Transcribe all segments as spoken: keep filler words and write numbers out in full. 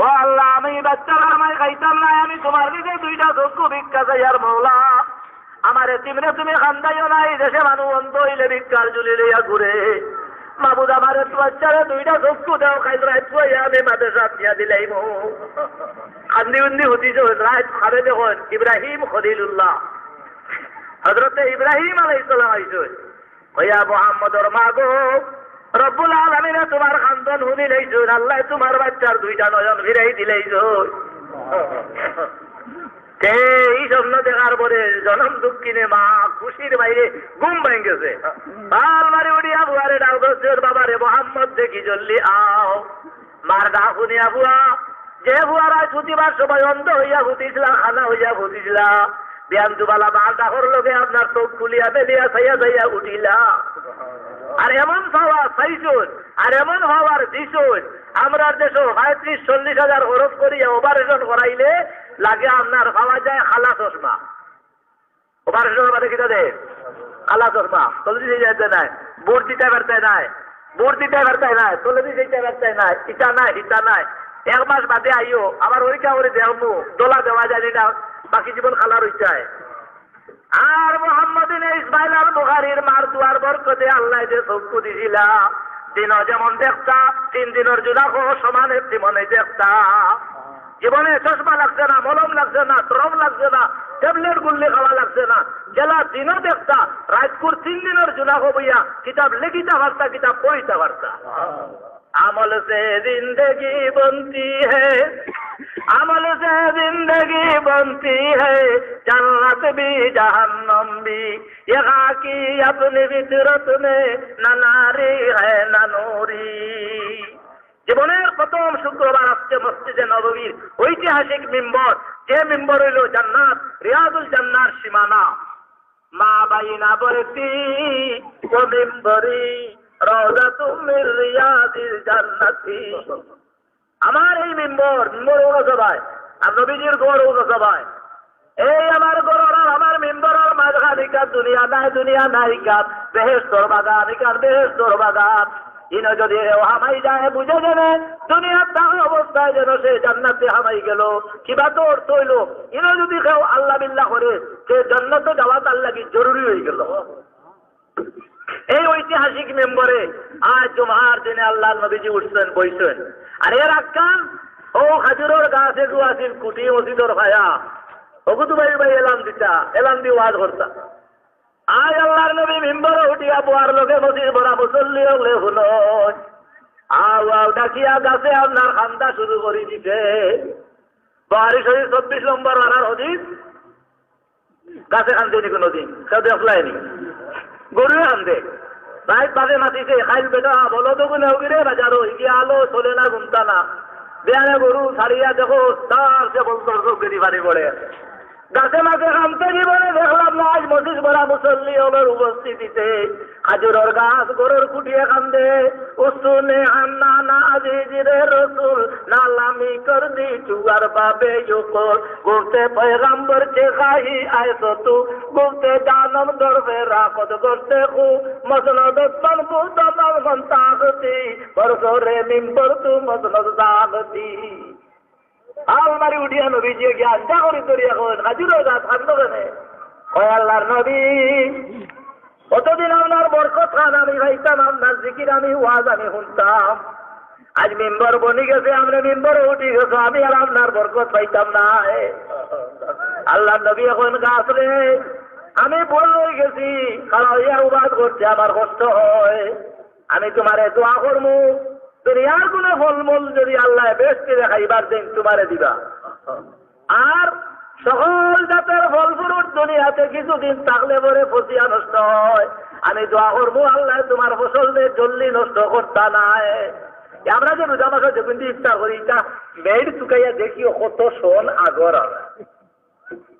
ও আল্লাহ, আমি বাচ্চার হামাই খাইতাম না, আমি তুমার নিকটে দুইটা চক্ষু ভিক্ষা চাইয়ার মওলা। আমার এতিমরে তুমি কান্দাইও না, ই দেশে মানুষ অন্ধ অইলে ভিক্ষার ঝুলি লইয়া ঘুরে। মাবুদ, আমার এ বাচ্চারে দুইটা চক্ষু দেও, কাইল রাইত পুয়াইয়া আমি মাদ্রাসাত নিয়া দিলাইমু। কান্দি উন্দি হুতিছইন, রাইত খাবে দেখইন ইব্রাহিম খলিলুল্লাহ। হযরতে ইব্রাহিম আলাইহিস সালাম আইছইন। কইয়া, "মুহাম্মদর মা গো, রব্বুল আলামিনে তুমার কান্দন হুনিলাইছইন, আল্লায় তুমার বাচ্চার দুইটা নয়ন ফিরাই দিলাইছইন।" তে ই স্বপ্ন দেখার পরে জনম দুঃখিনী মা খুশির বাইরে ঘুম ভাঙ্গি গেছে। পাল মারি উঠিয়া ফুয়ারে ডাক দিছে, "বাবা রে, মুহাম্মদ দেখি জলদি আও।" মার ডাক হুনিয়া ফুয়া, যে ফুয়া রাইত হুতিবার সময় অন্ধ অইয়া হুতিছলা, কানা অইয়া হুতিছলা, বিয়ান দুবেলা মার ডাকর লগে আপনার চোখ খুলিয়া মেলিয়া চাইয়া চাইয়া উঠিলা। আর এমন পাওয়ার পাইছইন, আর এমন পাওয়ার দিছইন, আমরার দেশো পঁয়ত্রিশ চল্লিশ হাজার খরচ করিয়া operation করাইলে লাগে আপনার পাওয়া যায় কালা চশমা। Operation বাদে কিতা দেয়? কালা চশমা। তলেদি চাইতে নায়, ভোট দিতায় পারতায় নায়, ভোট দিতায় পারতায় নায়, তলেদি চাইতে পারতায় নায়, ইতা নায়, হিতা নায়। এক মাস বাদে আইও, আবার পরীক্ষা করি দেখমু, ধলা দেওয়া যায় নি না, বাকি জীবন কালা রইতায়। আর মোহাম্মদিন ইসমাইল আল বুখারীর মার দোয়ার বরকতে আল্লায় যে চক্ষু দিছিলা, দিনো যেমন দেখতা, তিন দিনর জুনাহ সমানে তিমনে দেখতা। জীবনে চশমা লাগছে না, মলম লাগছে না, তরফ লাগছে না, ট্যাবলেট গুল্লি খাওয়া লাগছে না। যেলা দিনো দেখতা, রাইতকুর তিন দিনর জুনাহ বইয়া কিতাব লেখিতা পারতা, কিতাব পড়িতা পারতা। عمل سے زندگی بنتی ہے، عمل سے زندگی بنتی ہے، جنت بھی جہنم بھی، یہ خاکی اپنی فطرت میں نہ ناری ہے نہ نوری۔ জীবনের প্রথম শুক্রবার আজকে মসজিদে নববীর ঐতিহাসিক মিম্বর, যে মিম্বর অইলো জান্নাত, রিয়াজুল জান্নার সীমানা। ما بين بيتي ومنبري روضة من رياض الجنة। আমার এই মিম্বর, মিম্বর অউ জাগাত, আর নবীজির ঘর অউ জাগাত। এই আমার ঘর আর আমার মিম্বরর মাঝখান ইখান দুনিয়া নায়, দুনিয়া নায় ইখান বেহেশতর বাগান, ইখান বেহেশতর বাগান। ইনো যদি কেউ হামাই যায়, বুঝে যেন দুনিয়াত থাকা অবস্থায় যেন সে জান্নাতে হামাই গেল। কিবা তো অর্থ অইলো, ইনো যদি কেউ আল্লাহ বিল্লাহ করে, সে জান্নাতে যাওয়া তার লাগি জরুরি অইগেল। এই ঐতিহাসিক মিম্বরে আজ জুমার দিনে আল্লাহর নবীজি উঠছইন, বইছইন। আর এর আগখান অউ খাজুরর গাছ এগু আছিল, কুটি মসজিদর ফায়া। অগু তো ভাই ভাই এলান দিতা, এলান দি ওয়াজ করতা। আজ আল্লাহর নবী মিম্বরো উঠিয়া বওয়ার লগে মসজিদ ভরা মুসল্লি অকলে হুনইন। আও আও ডাকিয়া গাছে আপনার কান্দা শুরু করি দিছে। বুখারী শরীফ চব্বিশ নম্বর পারার হাদিস। গাছে কান্দে নি কুনুদিন? কেউ দেখলায় নি? গরুয়ে কান্দে। রাইত বাজে মাতিছে, কাইল বেটা বলদ অগুনে অগিরে বাজারো, ইগিয়া আলো চলে না, ঘুমতা না। বিয়ানে গরু ছাড়িয়া দেখো, তার সে বলদ চউখেদি পানি পড়ে। গাছে মাছে কান্দে জীবনে দেখলাম না, আজ মসজিদ ভরা মুসল্লি অকলর উপস্থিতিতে। খাজুরর গাছ ঘরর কুটিয়ে কান্দে, উস্তুনে হান্নানা আজিজ রে রসুল, নালামি কর দি তুয়ার বাবে ইউকুল। گفته پیغمبر که خواهی عیش تو، گفته جانم در فراقت گشته خو، مسندت من بودم از من طاقتی، بر سر منبر تو مسند ساقتی۔ পাল মারি উঠিয়া নবীজিয়ে গিয়া আঞ্জা করি ধরিয়া কইন, "খাজুরর গাছ কান্দো কেনে?" কয়, "আল্লাহর নবী, অতদিন আপনার বরকত খান আমি পাইতাম, আপনার জিকির আমি, ওয়াজ আমি হুনতাম। আজ মিম্বর বনি গেছে, আপনে মিম্বরো উঠি গেছো, আমি আর আপনার বরকত পাইতাম না।" আল্লাহর নবী কইন, "গাছ রে, আমি বুড়া অই গেছি, খাড়া অইয়া ওয়াজ করতে আমার কষ্ট হয়। আমি তুমারে দোয়া করমু, দুনিয়ার কুনু ফলমূল যদি আল্লায় বেহেশতে খাইবার দেইন, তুমারে দিবা। আর সকল জাতের ফল ফ্রুট দুনিয়াতে কিছুদিন থাকলে পরে পচিয়া নষ্ট হয়। আমি দোয়া করমু, আল্লায় তুমার ফসলরে জলদি নষ্ট করতা নায়।" আমরা যে রোজা মাসো যেদিন ইফতার করি, ইটা মেইড শুকাইয়া দেখিও কত সন আগর আমরা।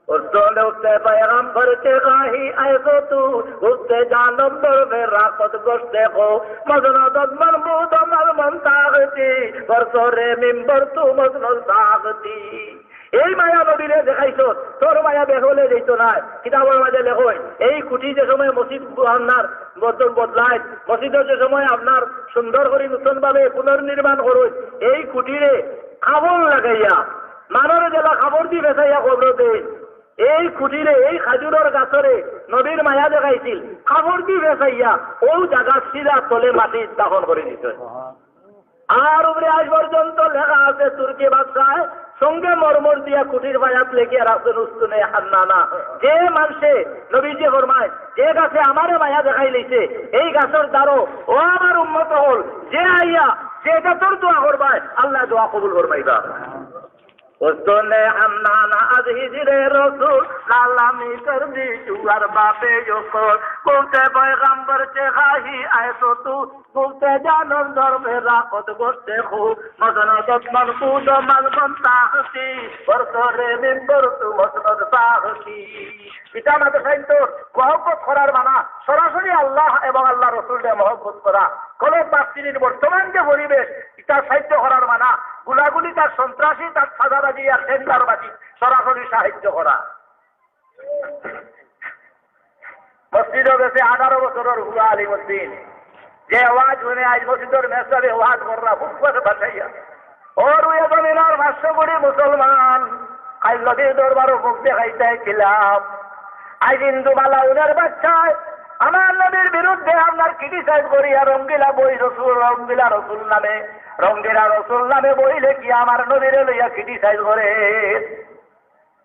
اردن اٹھتے پیغمبر کے خواہی ایسو تو، اٹھتے جانم در میں راقت گشتے خو، مزن دد من بودم از من طاقتی، بر سر منبر تو مزن ساقتی۔ এই মায়া নবীরে দেখাইছস, তোর মায়া বেহলে যাইতো নায়। কিতাবর মাঝে লেখইন, এই কুটি যে সময় মসজিদ আপনার বদল বদলায়, মসজিদর যে সময় আপনার সুন্দর করি নতুন ভাবে পুনর্নির্মাণ করইন, এই কুটিরে আগুন লাগাইয়া, মানরে যেলা কাপড় দি পেঁচাইয়া কবরো দেইন, এই খুঁটিরে, এই খাজুরর গাছরে নবীর মায়া দেখাইছিল, কাপড় দি পেঁচাইয়া অউ জাগাত সিধা তলে মাটিত দাফন করি দিছইন। আর উপরে আইজ পর্যন্ত লেখা আছে, তুর্কি ভাষায় সঙ্গে মরমর দিয়া খুঁটির পায়াত লেখিয়া রাখছইন, উস্তুনে হান্নানা। যে মানষে, নবীজি ফরমায়, যে গাছে আমারে মায়া দেখাইলাইছে, এই গাছর ডালো, ও আমার উম্মত অকল, যে আইয়া যে জাতর দোয়া করবায়, আল্লায় দোয়া কবুল ফরমাইবা। উস্তুনে হান্নানা আজ হিজরে রসুল, লালামি করবি তুয়ার বাপে যখন, বলতে পয়গাম্বর চে খাহি আয় তো তু, বলতে জানর ধর্মে রাখত করতে খু, মদন দত্তন কুদ মদন তাহতি, বর্তরে মিম্বর তু মদন তাহতি। পিতা মাতা সাইন্তর মহব্বত করার মানা সরাসরি আল্লাহ এবং আল্লাহ রসুলরে মহব্বত করা। কলব বাস্তিনীর বর্তমান যে পরিবেশ, ইটা সাহায্য করার মানা, গুলাগুলি, তার সন্ত্রাসী, তার সাদাবাজি আর টেন্ডারবাজি, সরাসরি সাহায্য করা। মসজিদো গেছে আঠারো বছরর হুয়া আলিমুদ্দিন, যে ওয়াজ হুনে আইজ মসজিদর মেসাবে ওয়াজ কররা ফুটপাতে বাসাইয়া। ওর উয়ে জমিনর পাঁচশো কোটি মুসলমান, আইজ নবীর দরবারো মুখ দেখাইতে খিলাফ। আইজ হিন্দু মালাউনের বাচ্চায় আমার নবীর বিরুদ্ধে আপনার ক্রিটিসাইজ করিয়া রঙ্গিলা বই রসুল, রঙ্গিলা রসুল নামে, রঙ্গিলা রসুল নামে বই লেখিয়া আমার নবীরে লইয়া ক্রিটিসাইজ করে।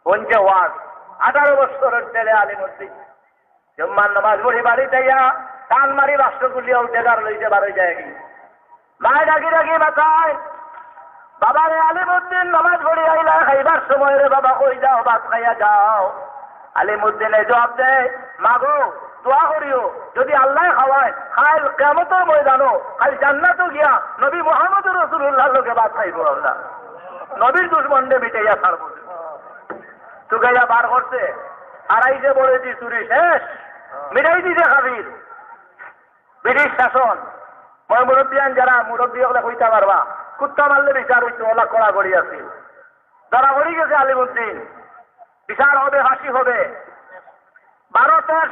হুনছে ওয়াজ, আঠারো বছরর ছেলে আলিমুদ্দিন। জুম্মার নামাজ পড়ি বাড়িত আইয়া টান মারি বাক্স খুলিয়া উঠে ঘর লইতে বারো যায় কি। মায় ডাকি ডাকি মাতায়, "বাবা রে আলিমুদ্দিন, নামাজ পড়ি আইলা, খাইবার সময় রে বাবা, কই যাও, ভাত খাইয়া যাও।" আলিমুদ্দিনে জবাব দেয়, "মাগো, দোয়া করিও, যদি আল্লায় খাওয়ায়, কাইল কিয়ামতর ময়দানো, কাইল জান্নাতো গিয়া নবী মুহাম্মদুর রাসূলুল্লাহর লগে ভাত খাইবো আমরা। নবীর দুশমনরে মিটাইয়া ছাড়বো।" তুকাইয়া বার করছে, আড়াই যে বড় দি চুরি শেষ, মিটাই দিছে কাফির। ব্রিটিশ শাসন, ময় মুরব্বিয়ান যারা মুরব্বি অকলে কইতা পারবা, কুত্তা মারলে বিচার অইতো, অলা কড়াকড়ি আছিল। ধরা পড়ি গেছে আলিমুদ্দিন, বিচার হবে, ফাঁসি হবে। ভারতর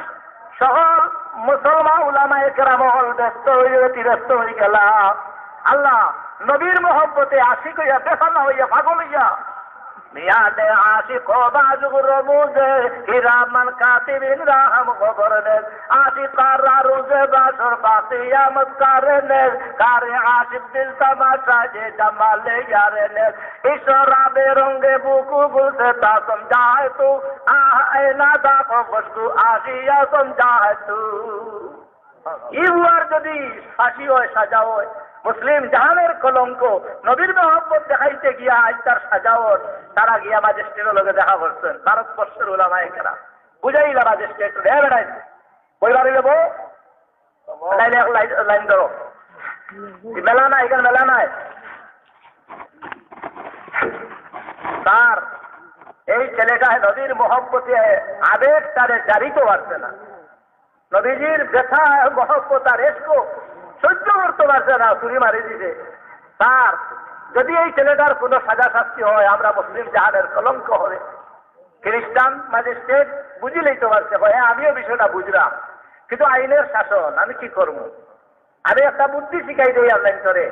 সকল মুসলমান উলামায়ে কেরাম অকল ব্যস্ত অইয়া ব্যতিব্যস্ত অইগেলা। আল্লাহ নবীর মহব্বতে আশিক অইয়া বেফানা অইয়া পাগল অইয়া। میان عاشق و معشوق رموز، کراما کاتبین را هم خبر نیست. عاشقان را روز محشر با قیامت کار نیست. کار عاشق دل تماشای جمال یار نیست. عشق را به رنگ بو کو گلستان سمجھا ہے تو، آہ اے ناداں کو خوشبو عاشیاں سمجھا ہے تو. ই বুয়ার যদি ফাঁসি হয়, সাজা হয়, মুসলিম জাহানের কলঙ্ক, নবীর মহব্বত দেখাইতে গিয়া আইজ তার সাজা হয়, তারা গিয়া ম্যাজিস্ট্রেটর লগে দেখা করছেন, ভারতবর্ষের উলামায়ে কেরাম। বুঝাইলা ম্যাজিস্ট্রেট, "রে বেটাই, বই বাড়ি যাবো, নাইলে এক লাইন, লাইন ধরো। এই মেলা নাই, এখানে মেলা নাই।" স্যার, এই ছেলেটা নবীর মহব্বতে আবেগ তারে জারিত পারছে না। নবীজির ব্যথা, মহব্বত আর ইশক সহ্য করতে পারছে না, ছুরি মারি দিছে। স্যার, যদি এই ছেলেটার কোনো সাজা শাস্তি হয়, আমরা মুসলিম জাহানের কলঙ্ক হবে। খ্রিস্টান ম্যাজিস্ট্রেট বুঝি লইতে পারছে, কয়, "হ্যাঁ, আমিও বিষয়টা বুঝলাম, কিন্তু আইনের শাসন, আমি কি করবো? আমি একটা বুদ্ধি শিখাই দেই আপনার ভিতরে।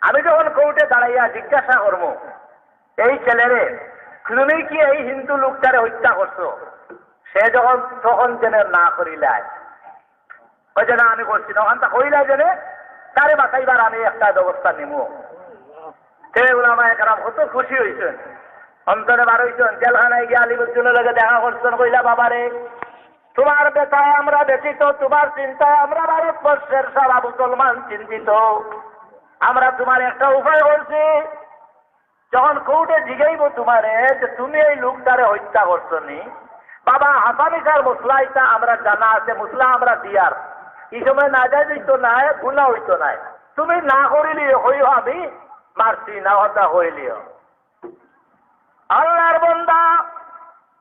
আমি যখন কোর্টে দাঁড়াইয়া জিজ্ঞাসা করবো, এই ছেলেরে, তুমি কি এই হিন্দু লোকটারে হত্যা করছো?" সে যখন তখন যেন না করিলায়, ওই যে না, আমি করছি না, ওখানটা কইলা যেন, তারে বাঁচাইবার আমি একটা ব্যবস্থা নিমু। তে উলামায়ে কেরাম কত খুশি হইছেন, অন্তরে বার হইছেন, জেলখানায় গিয়া আলিমুদ্দিনের লগে দেখা করছেন, কইলা, "বাবারে, তোমার ব্যথায় আমরা ব্যথিত, তোমার চিন্তায় আমরা ভারতবর্ষের সারা মুসলমান চিন্তিত। আমরা তোমার একটা উপায় করছি, যখন কোর্টে জিগাইবো তোমারে যে তুমি এই লোকটারে হত্যা করছো নি, বাবা, হাছা মিছার মাসলা ইটা আমরা জানা আছে, মাসলা আমরা দিয়ার, এই সময় নাজায়েজ হইতো নায়, গুনা হইতো নায়। তুমি না করিলিও, কইও আমি মারছি না, হতা কইলিও।" আল্লাহর বান্দা,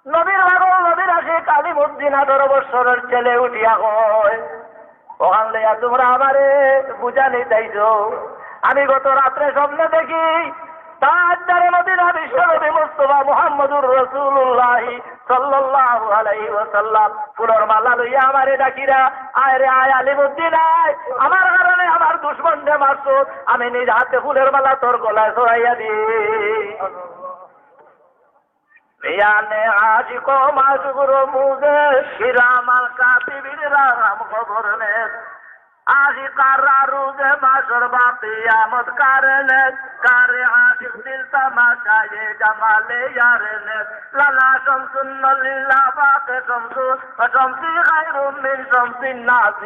নবীর পাগল, নবীর আশিক আলিমুদ্দিন আঠারো বছরের ছেলে উঠিয়া কয়, "ওখান লইয়া তোমরা আমারে বুঝানি চাইছো। আমি গত রাত্রে স্বপ্নে দেখি তাজদারে মদিনা বিশ্বনবী মুস্তফা মুহাম্মদুর রাসূলুল্লাহ সাল্লাল্লাহু আলাইহি ওয়াসাল্লাম ফুলর মালা লইয়া আমারে ডাকিরা, 'আয় রে আয় আলিমুদ্দিন আয়, আমার কারণে আমার দুশমনরে মারছো, আমি নিজ হাতে ফুলের মালা তোর গলায় চড়াইয়া দিই।'" میان عاشق و معشوق رموز، کرام الکاتبین را هم خبر نیست. عاشق را روز محشر با قیامت کار نیست. کار عاشق دل تماشای جمال یار نیست. لنا شمس و للآفاق شمس، و شمسی خیر من شمس الناس.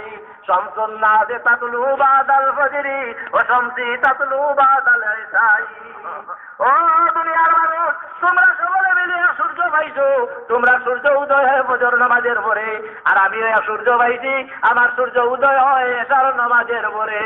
شمس الناس تطلع بعد الفجر، و شمسی تطلع بعد العشاء. ও দুনিয়ার মানুষ, তোমরা সকলে মিলে এক সূর্য পাইছো, তোমরা সূর্য উদয় হয় ফজর নামাজের পরে, আর আমিও এক সূর্য পাইছি, আমার সূর্য উদয় হয় এশার নামাজের পরে।